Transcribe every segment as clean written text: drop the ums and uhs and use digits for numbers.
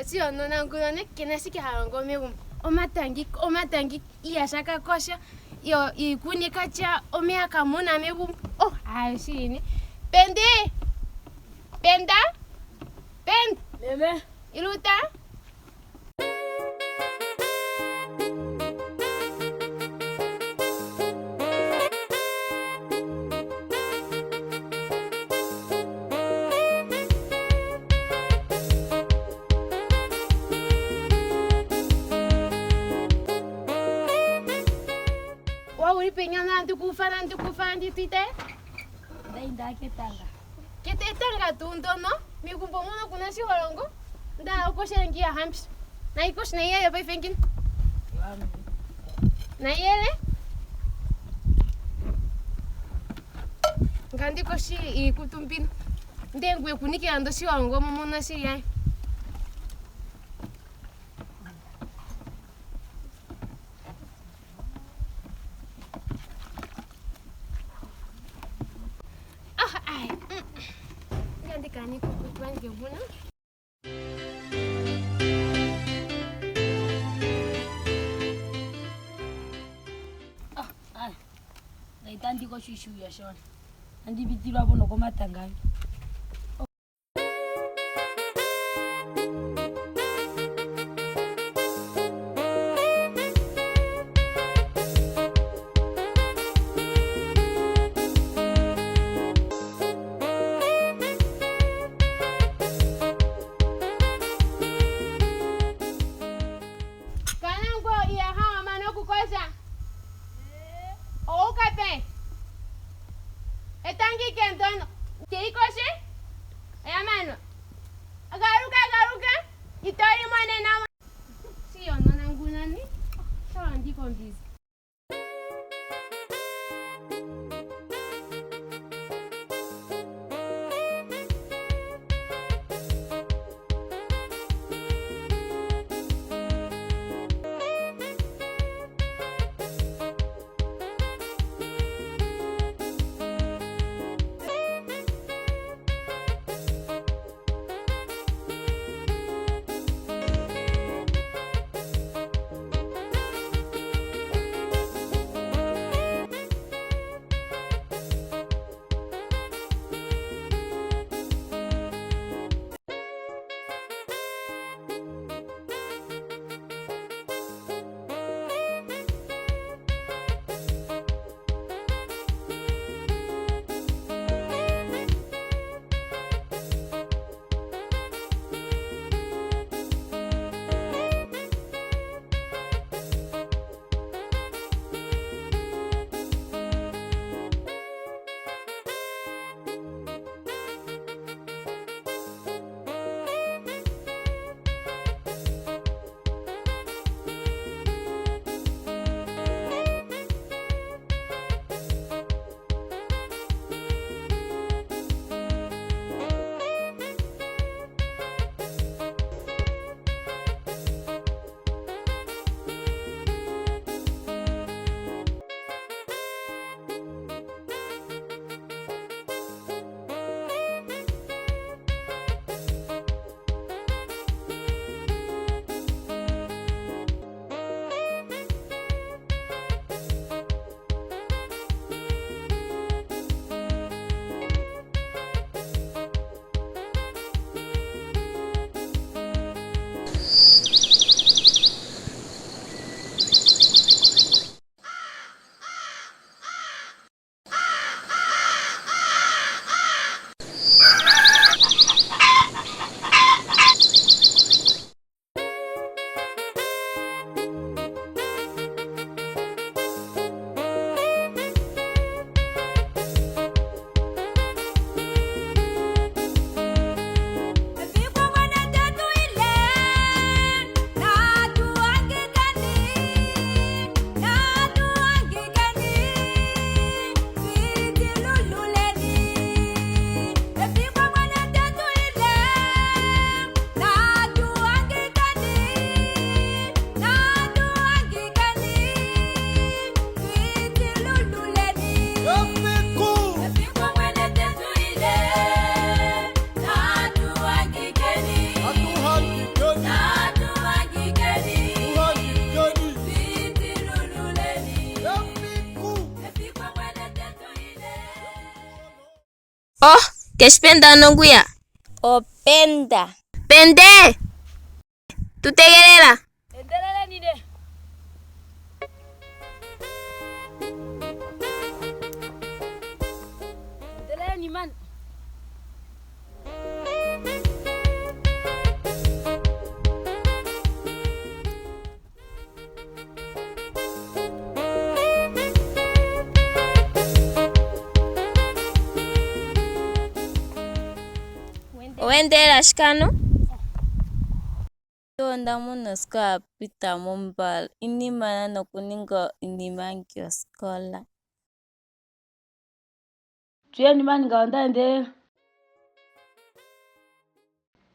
Chiyonona nguno ne kena shike ha longo megumbo. Omatangi omatangi iiyaha ka kosha. Yo iikuni katya omeya kamuna megumbo. Oh, aye shili. Pendi! Penda! Penda! Meme. Iluta! Wa uli penya nandikufana ndikufana nditwite Ndainda ketanga. Kete etanga tuu ndono megumbo muno kuna shiholongo nda okoshele ngiya hampi naikoshi naiyele paife ngino naiyele ngandikoshi iikutu mbino ndenguye kunikila ndo shiholongo momono shili ayo Ah, ai. Ngandikani kukutu muna. Ah, ai. Ndaitandi koshishuya shona. Andipitilwa puno komatanga. Kanango iya hawa mano kukosha. Oukape. Etangi kendono. Keikoshe? Ayamano. Garuka garuka. Itori mwane na. Siyo nona ngunani. Sawa ndiko mbizi. Keshi penda ano ngwiya? Openda. Pende! Tu tegelela. Endeleleni ne. Endeleleni man. Owendelela shikano? Onda mona osikola ya pita mo mbala. Indi mana nokuninga iinima yange yosikola. Tuyeni mani ngawo ndaendelela.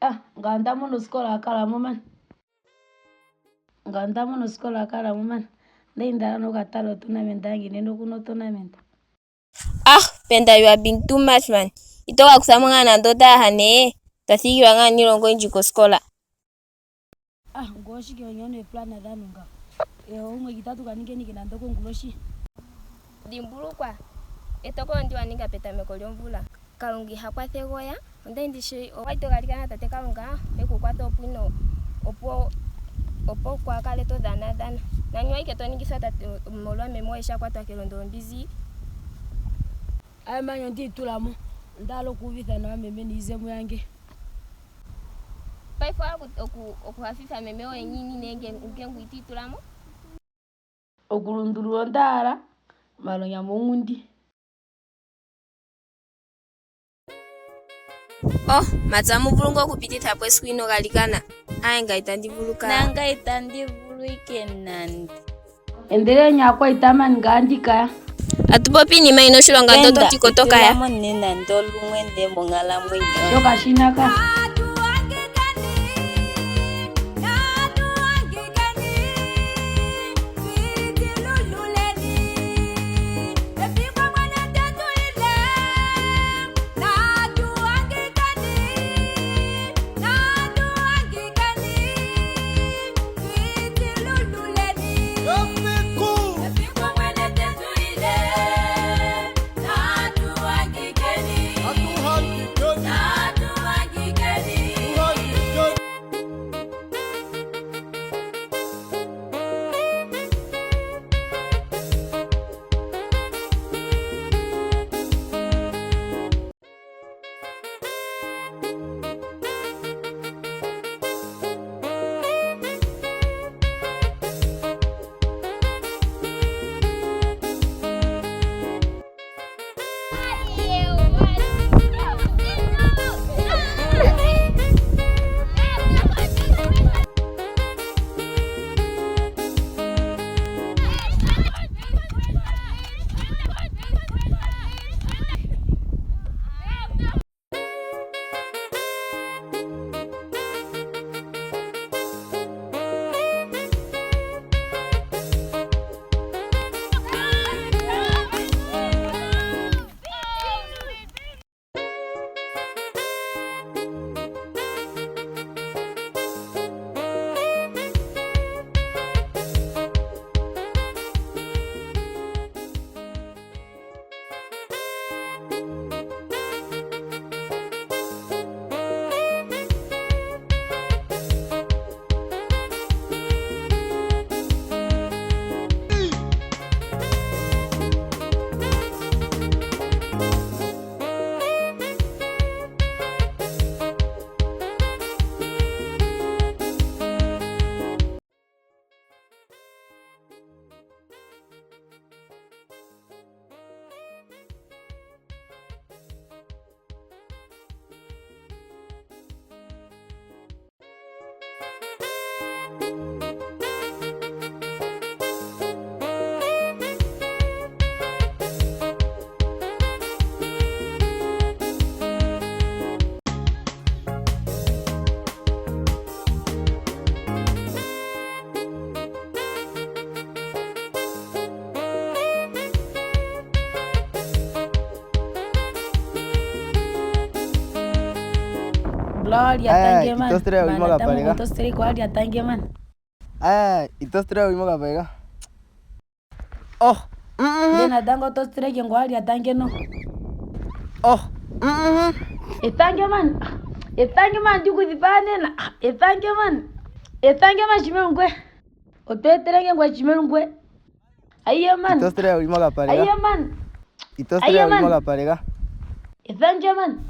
Ah, ngawo ndamona osikola yakalamo mani. Ngawo ndamona osikola yakalamo mani. Ndaindala nokatala otournament yange nena okuna otournament. Ah, Penda you are being too much man. Ito ka kutha mo ngaa nando otaaha nee. Twa thigilwa ngaa niilonga oyindji kosikola. Ah, ngoshike onyona eeplana dhanu ngawo. Omwedhi tatu ka ningeni nando konguloshi. Dhimbulukwa etokolo ndi wa ninga petameko lyomvula. Kalunga iha kwatha egoya. Onda li ndishi owa li to galikana tate Kalunga e ku kwathe opo ino opo opo kwaa kale to dhana dhana. Nani owali to ningithwa tate molwa meme oye sho a kwatwa kelondo lyombinzi. Aye mani ondi itulamo. Onda hala okuuvitha nawa meme niizemo yange. Paife owa hala okuhafitha meme woye ngiini nee nge ngwe ito itulamo? Okulundulula onda hala, maala onyama onkundi. Oh, matsa amu vulu ngaa okupititha po esiku ino galikana? Aye ngaye itandi vulu kaa. Nangaye itandi vulu ike nande. Endeleleni aakwaita mani ngaye andi kaya. Atu popi iinima yina oshilonga ndele oto ti koto kaya. Itulamo nee nande olumwe nee monkalamwenyo yoye. Shoka shina ka. Bula Eh, itostre wimo kaparika. Itostre kwa atange man. Eh, itostre wimo kaparika. Oh. Nde natango tostreke ngo ali atange no. Oh. Ethange man. Ethange man ndikudhipaga nena. Ethange man. Ethange man shimelungwe. Oto etelenge ngwe shimelungwe. Aiye man. Ito stress uli mokapale ka. Aiye man. Ito Aiye stress uli man. mokapale ka. Ethange man.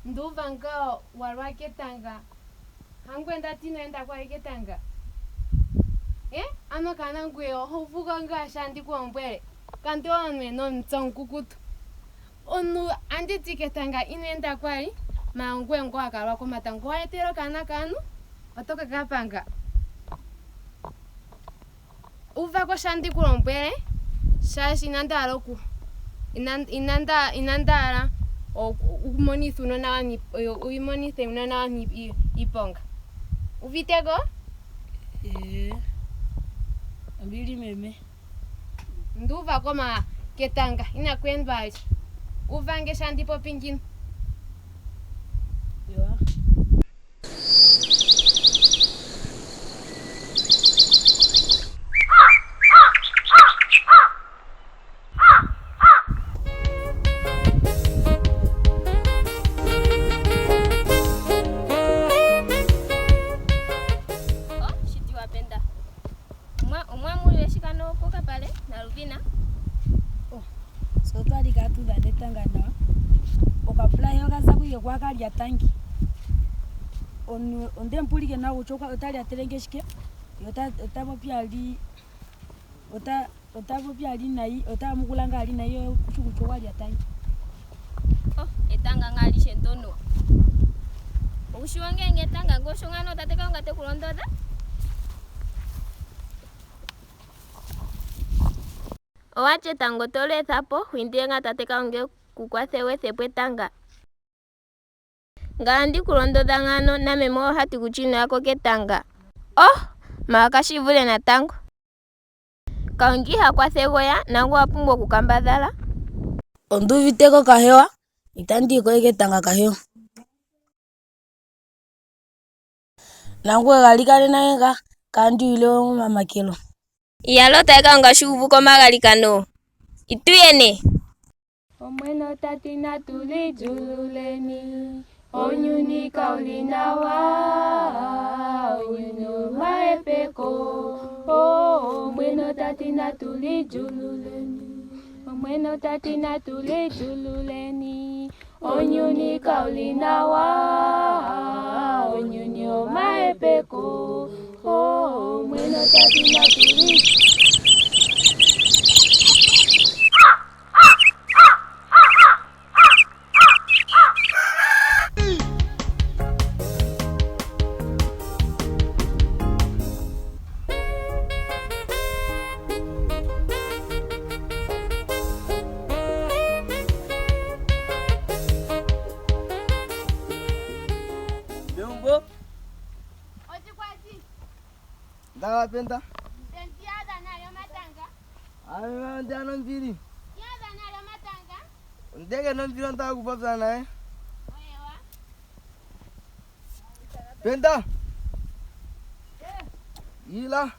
Nduuva ngaa walwa ketanga. Hangwe ndati ino enda kwali ketanga. Eh? Ano kana ngwe oho uvuko ngaa sha ndi ku lombwele. Kanti omuntu ena omutse omukukutu. Omuntu anditi ketanga ino enda kwali, maala ongweye ngo wakalwa komatango. Owa etele okaana kaantu, oto ke ka panga. Uvako sha ndi ku lombwele, shaashi inandi hala oku inanda inanda hala u monithe uunona wantu u monithe uunona wantu iiponga. Uviteko? Ee, ombili meme. Nduuva ko ketanga inaku endwa vali. Uvange sha ndi popi ngino. Ewa. Oh, shiti wapenda. Omwa omwamulile shikano kokapale naluvina. So twali katu dhana etanga nawa. Okapula he okaza kuike kwa kalya tangi. Onu onde mpulike nawa kutya ota lyatelenge shike. Ye ota ota popi ali ota ota popi ali nayi ota yamukula ngaa ali nayi ye okushi kutya okwa lya tangi. Oh, etanga ngaa alishe ndono. Oushiwo ngenge etanga ngosho ngano tate Kalunga te ku londodha. Owati etango to li etha po, hu indile ngaa tate Kalunga eku kwathe wu ethepo etanga. Ngaye andi ku londodha ngano, nameme ohati kutya inoyako ketanga, oh maala kashi ivule natango, kalunga iha kwatha egoya, nangweye owa pumbwa oku kambadhala. Onduuviteko kahewa, itandi yiko we ketanga kahewa. Nangoye galikanena ngaa kandi gwile we momamakelo. Iyaloo tate kalunga sho uuvuko omagalikano, itu yene. Omwene ota ti natu lidjululeni, ounyuni kau li nawa, ounyuni omahepeko. Omwene ota ti natu lidjululeni, Omwene ota ti natu lidjululeni, ounyuni kau li nawa, ounyuni omahepeko. Omwene ota ti natu lidjululeni. Megumbo Oshikwati, ndakapenda. penti yadha nale omatanga. Ame ndiya nombili. Yadha nale omatanga. Ndeke nombili ondaka kupopya naye. Oyewa. Penda. Ila.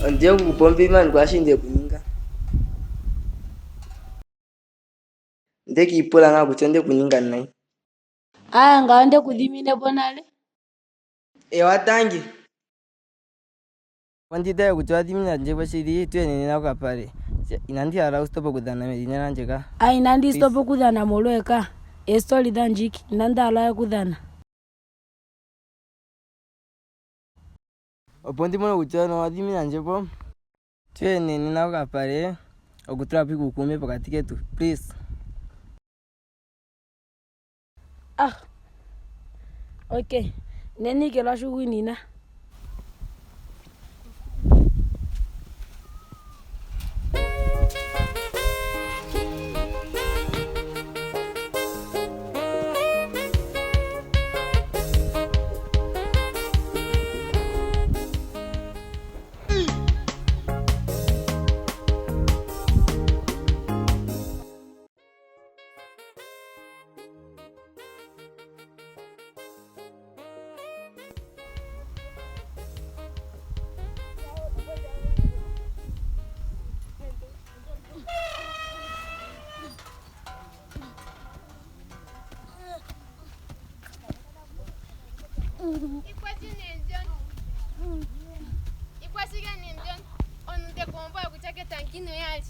Ondiye kukupomba imani kwashi ndiye kuninga. Ndekiipula ngaa kutya onde kuninga nayi. Aya ngawo onde ku dhimine po nale. Ewa tangi. Ondi itaye kutya owa dhimina ndje po shili tu yeni nena kokapale. Inandi hala wu stope okudhana medhina lyandje ka. A inandi stop okudhana molwoye ka. Eestori dhandje ike. Inandi hala we okudhana. Opo ndi mone kutya owa dhimina ndje po. Tu yeni nena kokapale okutula po uukuume pokati ketu. Please. Ah! Okay, nena ike lwashugunina. Ikwati nendjon. Ikwashike nendjon. Omuntu te kuomba kutya ketangino yali.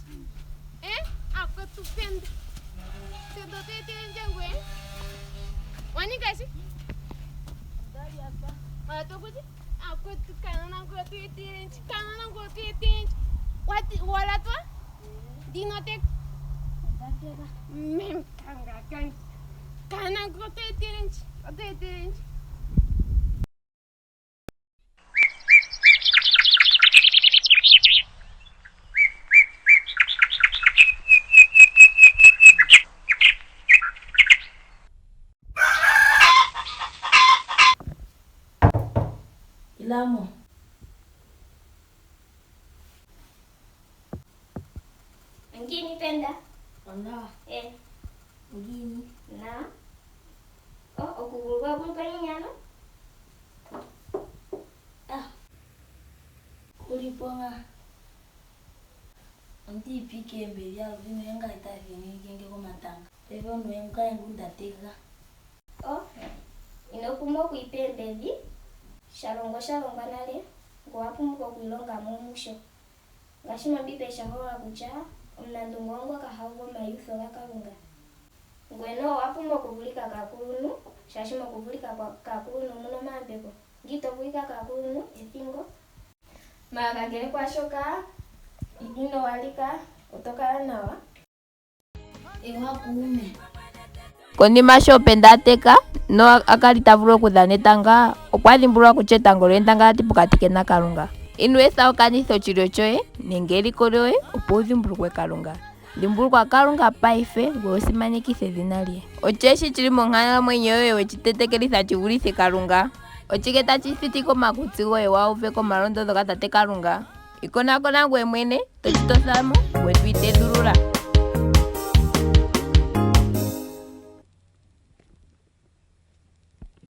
Eh? Akotupenda. Sendo tete njengwe. Waninga shi? Watokuti? Akotukana ngotetete, kana ngotetete. Wati walatwa? Dinotek. Mem kanga kanga. Kana ngotetete, otetete. Ilamo. Ngini penda. Onawa. Eh, Ngini. na. Oh, okugulu kwakumpanyanyano. Ah. Uliponga. Ondiipike embeli aluvino engaitavinigenge komatanga. Peve onuenga ndatega. Oh, ino pumbwa okwiipa embedhi. Shalongo shalongwa nale, ngoye owa pumbwa okwiilonga mo musho. Ngaashi mOmbiimbeli sha holola kutya omunandunge oongoka ha uvu omaiyutho gaKalunga. Ngoye noho owa pumbwa okuvulika kaakuluntu, shaashi mokuvulika kaakuluntu omuna omayambeko. Ngele ito vulika kaakuluntu, ethingo. Mala kakele kwaashoka, ino walika, oto kala nawa. Ewa kuume. Konima sho Penda a teka no a kali ta vulu okudhana etanga, okwa dhimbulula kutya etango olyo endangalati pokati ke naKalunga. Ino etha wu kanithe oshilyo shoye nenge eliko lyoye opo wu dhimbulukwe Kalunga. Dhimbulukwa Kalunga paife ngoye wu simanekithe edhina lye. Oshike shi li monkalamwenyo yoye weshi tetekelitha shi vulithe Kalunga? Oshike tashi thitike omakutsi goye waa uve ko omalondodho gaTate Kalunga? Ikonakona ngoye mwene, toshi totha mo ngoye to itedhulula.